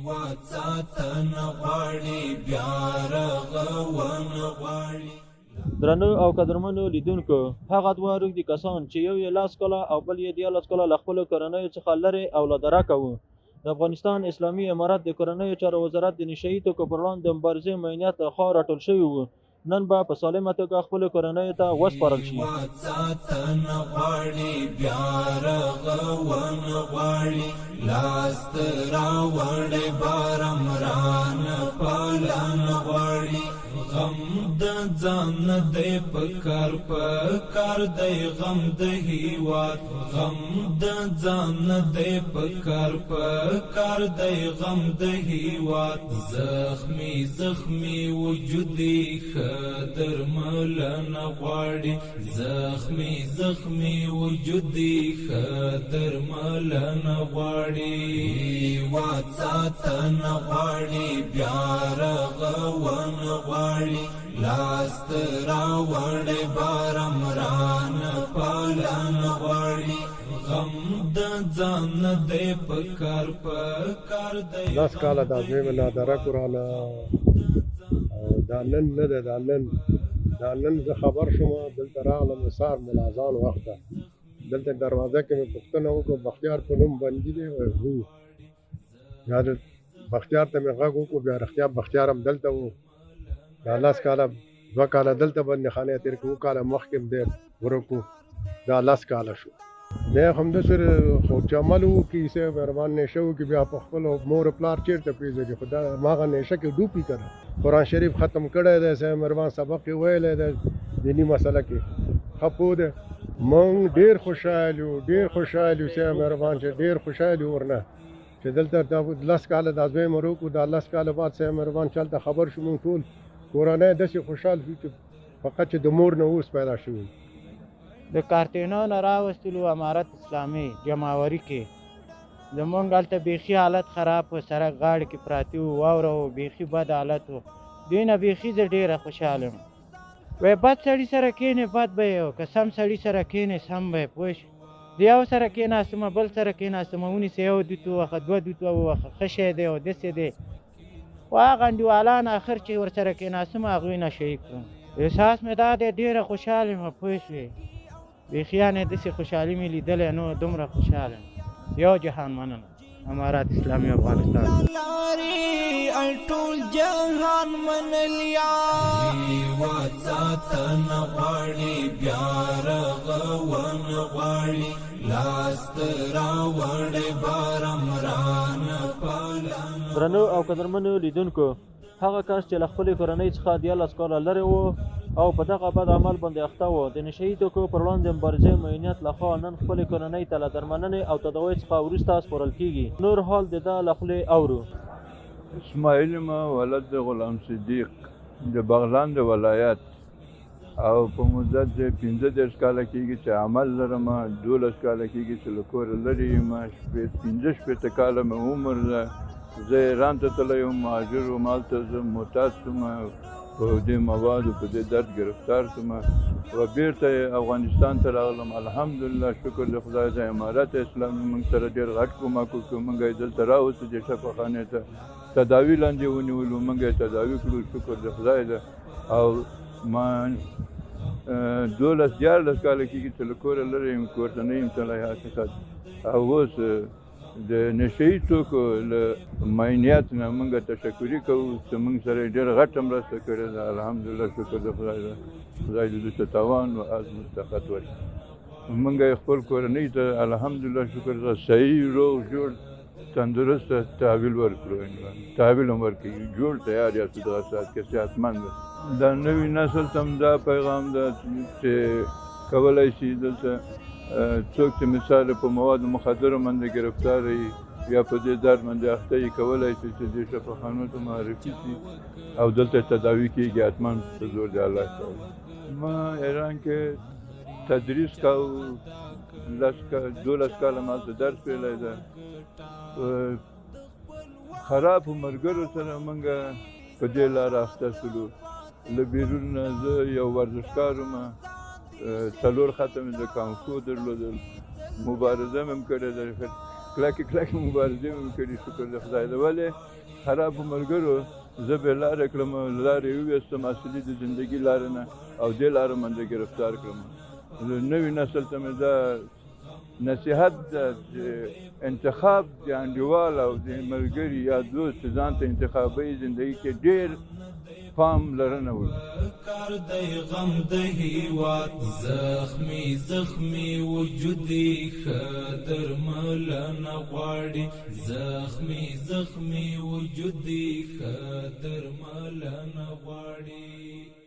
هیواد ساتنه غواړي، بیا رغونه غواړي. درنو او قدرمنو لیدونکو، هغه دوه روږدي کسان چې یو یې لس کاله او بل یې 13 کاله له خپلو کورنیو څخه لرې او له درکه وو، د افغانستان اسلامي امارت د کورنیو چارو وزارت د نشه یي توکو پر وړاندې د مبارزې معینیت لخوا راټول شوي وو، نن به په سالمه توګه خپلو کورنیو ته وسپارل شي. هیواد ساتنه غواړي، بیا رغونه غواړي، لاس ته راوړی بارم رانه پالنه غواړي. غم د ځان نه دی پکار، پکار دی غم د هیواد. غم د ځان نه دی پکار، پکار دی غم د هیواد. زخمی زخمی وجود ښه درملنه غواړي، زخمی زخمی وجود ښه درملنه غواړي. هیواد ساتنه غواړي، بیا رغونه غواړي، لاس ته راوړی بارم رانه پالنه غواړي. غم د ځان نه دی پکار، پکار دی. 10 کاله دا زوی مې نادرک ورانه، او دا نن نه دی، دا نن زه خبر شوم، دلته راغلم سهار ملازان وخته، دلته دروازه کې مې پوښتنه وکړه، بختیار په نوم بندي دی؟ وایي هو. بیا د بختیار ته مې غږ وکړو، بیا رښتیا بختیار هم دلته و. دا 10 کاله، 2 کاله دلته بندیخانې تېر کړو، 7 کاله مخکې هم دی ورک و، دا 10 کاله شو. دی هم داسې خو چې عمل وکړي، صاحب مهربان نشه وکړي، بیا په خپل مور او پلار چېرته پرېږدي، خو دا هماغه نشه کې ډوب وي که نه. قرآن شریف ختم کړی دی، صاحب مهربان سبق یې ویلی دی، دیني مسله کې ښه پوه دی. موږ ډېر خوشحال یو، ډېر خوشحال یو صاحب مهربان، چې ډېر خوشحال یو ورنه چې دلته دا 10 کاله دا زوی مې ورک و، دا 10 کاله بعد صاحب مهربان چې هلته خبر شو، موږ ټول کورنۍ داسې خوشحال شو چې فقط چې د مور نه اوس پیدا شوي. د کارتینو نه راوستلو امارت اسلامي جماوري کې زمونږ هلته بیخي حالت خراب و، سړک غاړې کې پراته وو، واوره وو، بیخي بد حالت و. دوی نه بیخي زه ډېره خوشحاله یم. وایي بد سړي سره کښېنې بد به یې، او که سم سړي سره کښېنې سم به یې، پوه شوې؟ د یو سره کښېناستم، بل سره کښېناستم، ونیسه یو دوت ووهه، دوه دوت ووهه، ښه شی دی او داسې دی. خو هغه انډیوالان اخر چې ورسره کښېناستم هغوی نشه یي کړم. احساس مې دا دی ډېره خوشحاله یم، پوه شوې؟ بیخي یعنې داسې خوشحالي مې لیدلی نو دومره خوشحاله یم. یو جهان مننه امارات اسلامي افغانستان. لارې ټول جهان منلیا، هیواد ساتنه غواړي، بیا رغونه غواړي، لاس ته راوړی بارم رانه پالنه. درنو او قدرمنو لیدونکو، هغه کس چې له خپلې کورنۍ څخه 13 کاله لرې و او په دغه بد عمل باندې اخته و، د نشه یي توکو پر وړاندې مبارزې معینیت لخوا نن خپلې کورنۍ ته له درملنې او تداوۍ څخه وروسته سپارل کیږي. نور حال د ده له خولې اورو. اسماعیل ما ولد د غلام صدیق د بغلان د ولایت، او په مدت د 35 کاله کېږي چې عمل لرم، 12 کاله کېږي چې له کوره لرې یم، 65 کاله مې عمر ده. زه ایران ته تللی وم، مهاجر وم، هلته زه معتاد شوم، په دې موادو په دې درد ګرفتار شوم و بېرته افغانستان ته راغلم. الحمدلله شکر د خدای د امارت اسلامي موږ سره ډېر غټ کومک وکړو، موږ یې دلته راوستو دې شفاخانې ته، تداوي لاندې ونیولو، موږ یې تداوي کړو، شکر د خدای ده. او ما 12 13 کاله کېږي چې له کوره لرې یم، کور ته نه یم تللی حقیقت. او اوس د نشه یي توکو له معینیت نه موږ تشکري کوو چې موږ سره یې ډېره غټه مرسته کړې ده. الحمدلله شکر د خدای ده، خدای دې دوی ته توان و عزم و طاقت ورکړي. موږ یې خپل کورنۍ ته الحمدلله شکر ده صحیح روغ جوړ تندرسته تحویل ورکړو، تحویل هم ورکوي، جوړ تیار یاست دغه ساعت کې صحتمند ده. دا نوي نسل ته هم دا پیغام ده چې کولی شي دلته څوک چې مثال په موادو مخدرو باندې ګرفتار وي یا په دې درد باندې اخته وي، کولی شي چې دې شفاخانو ته معرفي شي او دلته تداوي کېږي حتما په زور د الله تعالی. ما ایران کې تدریس کاوه، 12 کاله ما هلته درس ویلی ده. خرابو ملګرو سره موږ په دې لاره اخته شولو. له بیرون نه زه یو ورزشکار وم، 4 خطه مې د کانفو درلودل، مبارزه مې هم کړې ده. کلکې کلکې مبارزې مې کړي، شکر د خدای دی. ولې خرابو ملګرو زه بې لارې کړم، له لارې یې وویستم، اصلي د زندګي لارې نه او دې لارې باندې ګرفتار کړم. نوي نسل ته مې دا نصیحت ده چې انتخاب د انډیوال او د ملګري یا دوست چې ځان ته انتخابوي، زندګي کې ډېر پام لرنه وکړي. کار دی غم د هیواد، زخمی زخمی وجود ښه درملنه غواړي، زخمی زخمی وجود ښه درملنه غواړي.